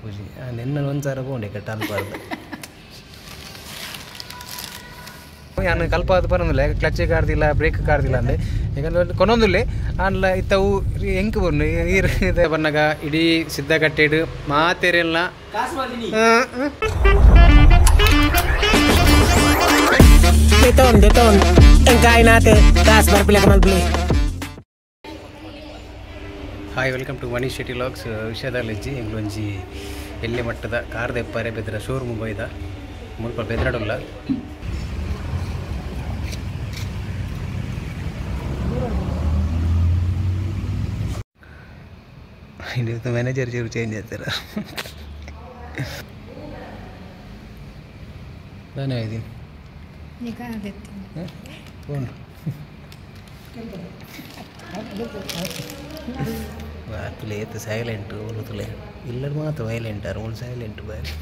ಪೂಜಿ ನಿನ್ನ ಒಂದ್ಸಾರ ಪೋಂಡೆ ಕಟ್ಟ ಅಲ್ಪಾರ್ದು ಯಾನು ಕಲ್ಪಾದ ಪರೊಂದಿಲ್ಲ ಕ್ಲಚ್ ಕಾರ್ದಿಲ್ಲ ಬ್ರೇಕ್ ಕಾರ್ದಿಲ್ಲ ಅಂದೆ ಯಾಕಂದ್ರೆ ಕೊನೊಂದುಲ್ಲೆ ಆನ್ಲ ಇತ್ತವು ಎಂಕ್ ಬೊರ್ನು ಈರ್ ಇದೆ ಬನ್ನಗ ಇಡೀ ಸಿದ್ಧಗಟ್ಟೆಡ್ ಮಾತೆರೆಲ್ಲ Deton, deton. Engkai nate, tas barpila kamal beli. Hi, welcome to Manish Shetty vlogs. ವಿಷಯದಲ್ಲಿಜ್ಜಿ ಎಂಗ್ಲೊಂಜಿ ಎಲ್ಲಿ ಮಟ್ಟದ ಕಾರ್ ದೆಪ್ಪರೆ ಬೆದ್ರ ಶೋರೂಮ್ ಬೈದ ಮುಲ್ಪ ಬೆದ್ರಡುಲ್ಲ ಇದು ಮ್ಯಾನೇಜರ್ ಚೂರು ಚೇಂಜ್ ಆಗ್ತಾರ ನಾನೇ ಇದ್ದೀನಿ ಫೋನ್ ತುಲೆ ಏತ್ ಸೈಲೆಂಟು ಓಲು ತುಲೆ ಇಲ್ಲಡ್ ಮಾತ್ರ ವೈಲೆಂಟ್ ಆರ್ ಓಲು ಸೈಲೆಂಟ್ ಬಾರಿ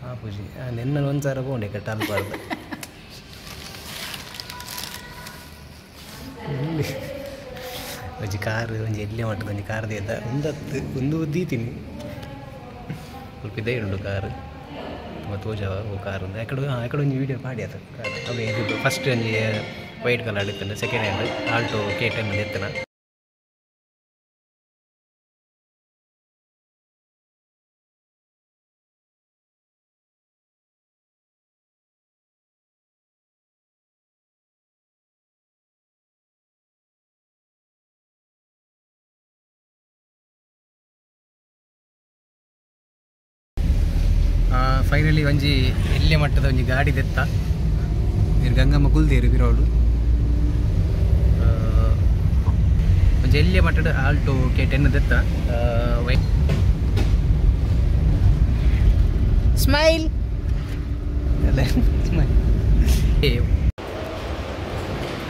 ಆ ಪೂಜಿ ನಿನ್ನ ಒಂದ್ಸಾರ ಪೋಂಡೆ ಕಟ್ಟ ಅಲ್ಪಾರ್ದು ಒಂಜಿ ಕಾರ್ ಒಂಜಿ ಎಲ್ಲಿ ಮಟ್ಟದ ಒಂಜಿ ಕಾರ್ ದೇದ ಒಂದತ್ತು ಒಂದು ದೀತೀನಿ ಸ್ವಲ್ಪ ಇದೇ ಉಂಡು ಕಾರ್ ತುಂಬ ತೋಜವ ಓ ಕಾರ್ ಒಂದು ಆಕಡೆ ಆಕಡೆ ಒಂಜಿ ವೀಡಿಯೋ ಪಾಡಿ ಆತ ಕಾರ್ ಅವೇ ಇದು ಫಸ್ಟ್ ಒಂಜಿ ವೈಟ್ ಕಲರ್ ಇತ್ತಂಡೆ ಸೆಕೆಂಡ್ ಹ್ಯಾಂಡ್ ಆಲ್ಟೋ ಕೆ 10 ಎತ್ತನ. ಫೈನಲಿ ಒಂಜಿ ಎಲ್ಲೆ ಮಟ್ಟದ ಒಂಜಿ ಗಾಡಿ ದೆತ್ತ ನೀರು ಗಂಗಮ್ಮ ಕುಲ್ದೇರು ಬಿರೋಡು ಒಂಜಿ ಎಲ್ಲೆ ಮಟ್ಟದ ಆಲ್ಟೋ ಕೆ 10 ದೆತ್ತ. ಸ್ಮೈಲ್ ಸ್ಮೈಲ್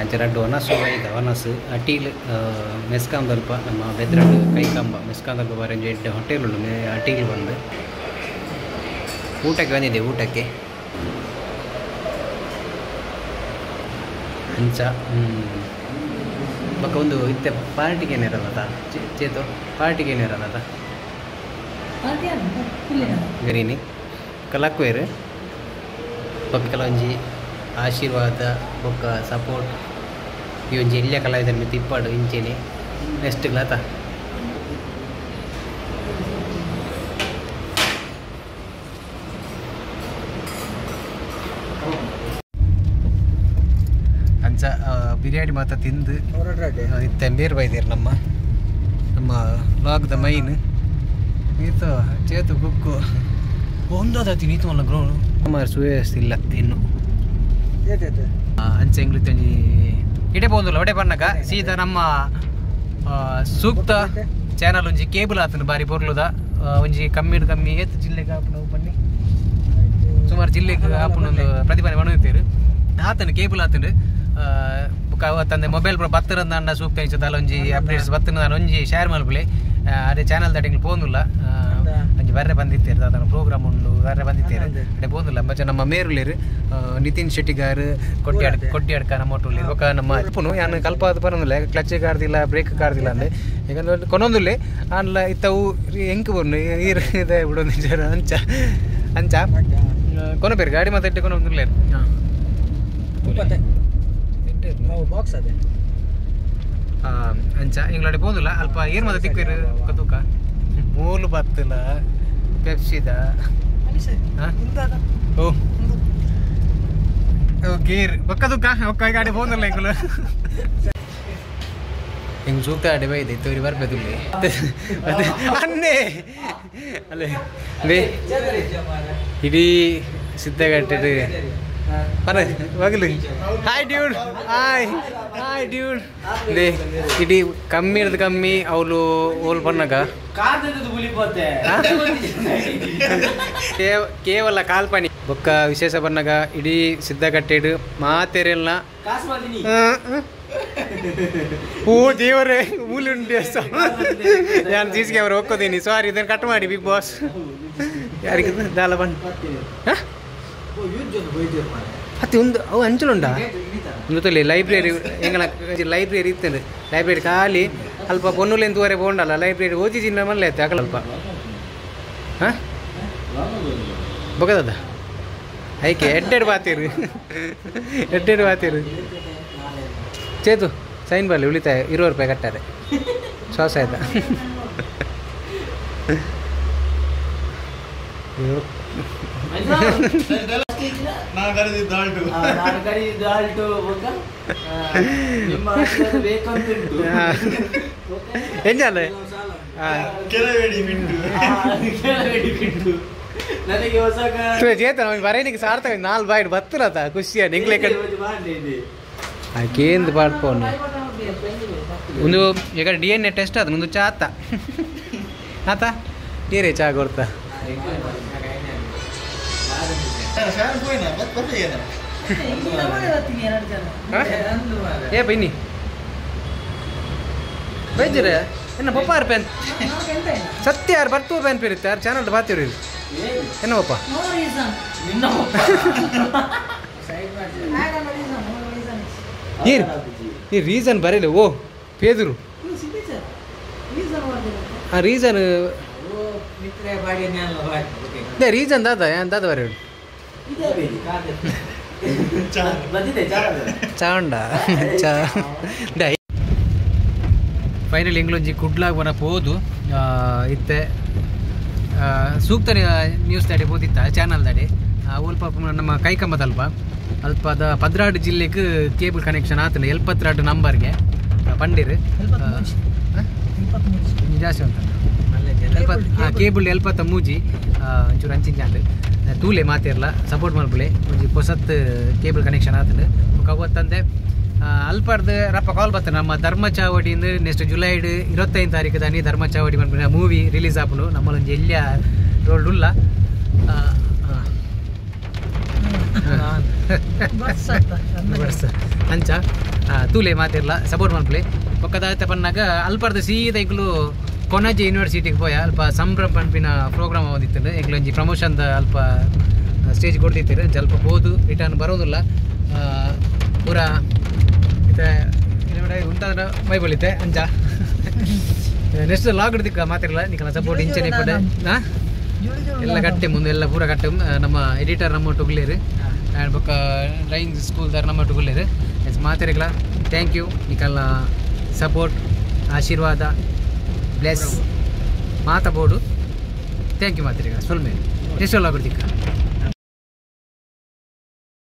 ಅಂಚ ರಡ್ಡು ಒನಸು ಐದ ಒನಸು ಅಟೀಲ್ ಮೆಸ್ಕಾಂದಲ್ಪ ನಮ್ಮ ಬೆದ್ರಡು ಕೈಕಂಬ ಮೆಸ್ಕಾಂದಲ್ಪ ಬಾರಿ ಎಡ್ಡೆ ಹೋಟೆಲ್ ಉಂಡು ಅಟೀಲ್ ಬಂದು ಊಟಕ್ಕೆ ಬಂದಿದೆ ಊಟಕ್ಕೆ ಅಂಚ ಬೊಕ್ಕ ಒಂದು ಇತ್ತೆ ಪಾರ್ಟಿಗೆ ಏನಿರಲ್ಲ ಚೇತು ಪಾರ್ಟಿಗೆ ಏನಿರಲ್ಲ ಗರೀನಿ ಕಲಕ್ವೇರು ಬೊಕ್ಕ ಕೆಲವೊಂಜಿ ಆಶೀರ್ವಾದ ಬೊಕ್ಕ ಸಪೋರ್ಟ್ ಈ ಒಂಜಿ ಎಲ್ಯ ಕಲಾವಿದರ ಮಿತ್ತು ಇಪ್ಪಾಡು ಇಂಚೆನೆ ನೆಕ್ಸ್ಟ್ ಗ್ಲಾತ ಅಂಚ ಬಿರಿಯಾನಿ ಮಾತ್ರ ತಿಂದು ಇತ್ತೆ ಬೇರ್ ಬೈದೇರು ನಮ್ಮ ನಮ್ಮ ಲಾಗ್ದ ಮೈನ್ ಈತ ಚೇತು ಕುಕ್ಕು ಒಂದಾದ ನೀತು ಮಲ್ಲ ಗ್ರೌಂಡ್ ನಮ್ಮ ಸುವ್ಯವಸ್ಥೆ ಇಲ್ಲ ಇನ್ನು ಅಂಚ ಎಂಗ್ಲಿತ್ತು ಒಂಜಿ ಇಡೆ ಪೋಂದುಲ್ಲ ಒಡೆ ಬನ್ನಗ ಸೀದಾ ನಮ್ಮ ಸೂಕ್ತ ಚಾನಲ್ ಒಂಜಿ ಕೇಬಲ್ ಆತನ ಬಾರಿ ಪೊರ್ಲುದ ಒಂಜಿ ಕಮ್ಮಿ ಕಮ್ಮಿ ಏತ್ ಜಿಲ್ಲೆಗೆ ಆಪುನ ಬನ್ನಿ ಸುಮಾರು ಜಿಲ್ಲೆಗೆ ಆಪುನ ಒಂದು ಪ್ರತಿಭಟನೆ ಮಣುತ್ತೀರು ಆತನ ಕೇಬಲ್ ಆತನು ತಂದೆ ಮೊಬೈಲ್ ಪೂರ ಬತ್ತರಂದ ಸೂಕ್ತ ಇಂಚ ಒಂಜಿ ಅಪ್ಡೇಟ್ಸ್ ಬತ್ತನ ಒಂಜಿ ಶೇರ್ ಮಲ್ಪುಲೆ ಅದೇ ಚಾನಲ್ ದಾಟಿಂಗ್ ಪೋಂದುಲ್ಲ ಒಂಜಿ ಬರ್ರೆ ಬಂದಿತ್ತೇರು ದಾದನ ಪ್ರೋಗ್ರಾಮ್ ಉಂಡು ಬರ್ರೆ ಬಂದಿತ್ತೇರು ಅಡೆ ಪೋಂದುಲ್ಲ ಮಚ್ಚ ನಮ್ಮ ಮೇರುಲೇರು ನಿತಿನ್ ಶೆಟ್ಟಿಗಾರ್ ಕೊಟ್ಯಾಡ್ ಕೊಟ್ಯಾಡ್ಕ ನಮ್ಮ ಒಟ್ಟುಲ್ಲೇರು ಬೊಕ್ಕ ನಮ್ಮ ಇಪ್ಪುನು ಯಾನು ಕಲ್ಪಾದ ಪರೊಂದುಲ್ಲೆ ಕ್ಲಚ್ ಕಾರ್ದಿಲ್ಲ ಬ್ರೇಕ್ ಕಾರ್ದಿಲ್ಲ ಅಂದೆ ಯಾಕಂದ್ರೆ ಕೊನೊಂದುಲ್ಲೆ ಆನ್ಲ ಇತ್ತವು ಎಂಕ್ ಬೊರ್ನು ಈರ್ ಇದೆ ಬಿಡೊಂದು ಅಂಚ ಅಂಚ ಕೊನಪೇರು ಗಾಡಿ ಮಾತಾಡ್ಡೆ ಕೊನೊಂದುಲ್ಲೇರು ಬಾಕ್ಸ್ ಅದೇ ಅಂಚ ಇಂಗ್ಲಾಡಿ ಪೋಂದುಲ್ಲ ಅಲ್ಪ ಏರ್ ಮಾತ ತಿಕ್ಕಿರು ಕತೂಕ ಮೂಲು ಬತ್ತಲ ಪೆಪ್ಸಿದ ಓ ಗೇರ್ ಬೊಕ್ಕ ತುಕ್ಕ ಒಕ್ಕ ಗಾಡಿ ಪೋಂದುಲ್ಲ ಇಂಗುಲು ಹಿಂಗೆ ಸೂಕ್ತ ಅಡೆ ಬೈದೆ ಇತ್ತವರಿ ಬರ್ಬೇದುಲ್ಲೆ ಅನ್ನೇ ಅಲ್ಲೇ ಬೇ ಇಡೀ ಸಿದ್ಧಗಟ್ಟೆ ಪರ ಹೋಗಲಿ. Hi dude, hi hi dude. They ಇಡೀ ಕಮ್ಮಿ ಇರೋದು ಕಮ್ಮಿ ಅವಳು ಓಲ್ ಬಣ್ಣಗ ಕೇವಲ ಕಾಲ್ಪನಿ ಬೊಕ್ಕ ವಿಶೇಷ ಬಣ್ಣಗ ಇಡೀ ಸಿದ್ಧಗಟ್ಟೆಡು ಮಾತೆರೆಲ್ಲ ಓ ದೇವರೇ ಮೂಲಿ ಉಂಟು ನಾನು ಸಿ ಸಿ ಕ್ಯಾಮ್ರಾ ಹೋಗ್ಕೋತೀನಿ ಸಾರಿ ಇದನ್ನು ಕಟ್ ಮಾಡಿ ಬಿಗ್ ಬಾಸ್ ಯಾರಿಗೆ ದಾಲ ಬಣ್ಣ ಅತ್ತೆ ಒಂದು ಅವು ಅಂಚಲುಂಡಾ ಒಂದು ಲೈಬ್ರರಿ ಎಂಗಲ ಲೈಬ್ರರಿ ಇತ್ತು ಲೈಬ್ರರಿ ಖಾಲಿ ಅಲ್ಪ ಪೊನ್ನುಲೆನ್ ತೂವರೆ ಪೋಂಡಲ್ಲ ಲೈಬ್ರರಿ ಓದಿ ಜಿನ್ನ ಮಲ್ಲೆ ಆಯ್ತು ಅಕಲ ಅಲ್ಪ ಹಾಂ ಬೊಕದದ ಐಕೆ ಎಡ್ಡೆಡ್ ಬಾತೀರು ಎಡ್ಡೆಡ್ ಬಾತೀರು ಚೇತು ಸೈನ್ ಬರಲಿ ಉಳಿತಾಯ 20 ರೂಪಾಯಿ ಕಟ್ಟಾರೆ ಶ್ವಾಸ ಆಯ್ತಾ ಎಂಜಾಲ ಚೇತನ ಬರೇನಿಗೆ ಸಾರ್ಥಕ ನಾಲ್ ಬಾಯ್ಡ್ ಬತ್ತಲತ ಖುಷಿಯ ನಿಂಗ್ಲೆ ಆಕೇಂದು ಪಾಡ್ಪೋನು ಒಂದು ಈಗ DNA test ಅದು ಒಂದು ಚಾ ಆತ ಆತ ಏರೇ ಚಾ ಕೊಡ್ತಾ ಏ ಬನ್ನಿ ಬೈಜಿರ ಎನ್ನ ಪಪ್ಪ ಯಾರು ಪೆನ್ ಸತ್ಯ ಯಾರು ಬರ್ತೂ ಪೆನ್ ಪೇರುತ್ತೆ ಯಾರು ಚಾನಲ್ ಬಾತಿವ್ರಿ ಎನ್ನ ಪಪ್ಪ ಏನು ಈ ರೀಸನ್ ಬರೀಲಿ ಓ ಪೇದರು ಆ ರೀಸನ್ ರೀಸನ್ ದಾದ ದಾದ ಬರೀ ಚಾಂಡ ಚಾ ಫೈನಲ್ ಇಂಗ್ಲೊಂಜಿ ಕುಡ್ಲಾಗ ಬನ ಪೋದು ಇತ್ತೆ ಸೂಕ್ತ ನ್ಯೂಸ್ ದಾಡಿ ಪೋದಿತ್ತ ಚಾನಲ್ ದಾಡಿ ಅಲ್ಪ ನಮ್ಮ ಕೈಕಂಬದಲ್ಪ ಅಲ್ಪದ ಪದ್ರಾಡು ಜಿಲ್ಲೆಗೆ ಕೇಬಲ್ ಕನೆಕ್ಷನ್ ಆತನ 72 ನಂಬರ್ಗೆ ಪಂಡಿರು ಜಾಸ್ತಿ ಉಂಟು ಕೇಬಲ್ 73 ಒಂಚೂರು ಅಂಚಿಂಚಾಂಡ್ ತೂಲೆ ಮಾತಿರಲ್ಲ ಸಪೋರ್ಟ್ ಮಲ್ಪುಲೆ ಒಂಜಿ ಪೊಸತ್ ಕೇಬಲ್ ಕನೆಕ್ಷನ್ ಆತಂಡು ಬೊಕ ಅವತ್ತಂದೆ ಅಲ್ಪರ್ದು ರಪ್ಪ ಕಾಲ್ ಬರ್ತದೆ ನಮ್ಮ ಧರ್ಮಚಾವಡಿಯಿಂದ ನೆಕ್ಸ್ಟ್ ಜುಲೈ 25 ತಾರೀಕು ದಾನಿ ಧರ್ಮಚಾವಡಿ ಮನ್ಪಿನ ಮೂವಿ ರಿಲೀಸ್ ಆಪುಂಡು ನಮ್ಮಲೊಂಜಿ ಎಲ್ಯ ರೋಡ್ ಉಲ್ಲ ಅಂಚ ತೂಲೆ ಮಾತಿರಲ್ಲ ಸಪೋರ್ಟ್ ಮಲ್ಪುಲೆ ಬೊಕ್ಕದ ಪನ್ನಾಗ ಅಲ್ಪರ್ದು ಸೀದಾ ಎಂಕುಲು ಕೊಣಾಜೆ ಯೂನಿವರ್ಸಿಟಿಗೆ ಪೋಯ ಅಲ್ಪ ಸಂಭ್ರಮ ಪನ್ಪಿನ ಪ್ರೋಗ್ರಾಮ್ ಓದಿತ್ತು ಎಂಕ್ಲೊಂಜಿ ಪ್ರಮೋಷನ್ದ ಅಲ್ಪ ಸ್ಟೇಜ್ ಕೊಡ್ತಿತ್ತು ಅಲ್ಪ ಹೋದು ರಿಟರ್ನ್ ಬರೋದಿಲ್ಲ ಪೂರ ಇತ್ತೆ ಉಂಟಾದ್ರೆ ಮೈ ಬಳಿತೆ ಅಂಚ ನೆಕ್ಸ್ಟ್ ಲಾಗ್ ಹಿಡ್ದಿಕ್ಕ ಮಾತಿರಲ್ಲ ನಿಕಲ ಸಪೋರ್ಟ್ ಇಂಚನೆ ಪಡೆ ಹಾಂ ಎಲ್ಲ ಕಟ್ಟೆ ಮುಂದೆ ಎಲ್ಲ ಪೂರ ಕಟ್ಟೆ ನಮ್ಮ ಎಡಿಟರ್ ನಮ್ಮ ಟುಗ್ಲೇರು ಆ್ಯಂಡ್ ಬೊಕ್ಕ ಡ್ರಾಯಿಂಗ್ ಸ್ಕೂಲ್ದಾರ ನಮ್ಮ ಟುಗ್ಲೇರು ಎಸ್ ಮಾತಿರಲ್ಲ thank you ನಿಕಲ್ನ ಸಪೋರ್ಟ್ ಆಶೀರ್ವಾದ ಬ್ಲೆಸ್ ಮಾತ ಬೋರ್ಡು thank you ಮಾತಿರಲ್ಲ ಸೊಲ್ಮೆ ನೆಕ್ಸ್ಟ್ ಲಾಗ್ ಹಿಡ್ದಿಕ್ಕ.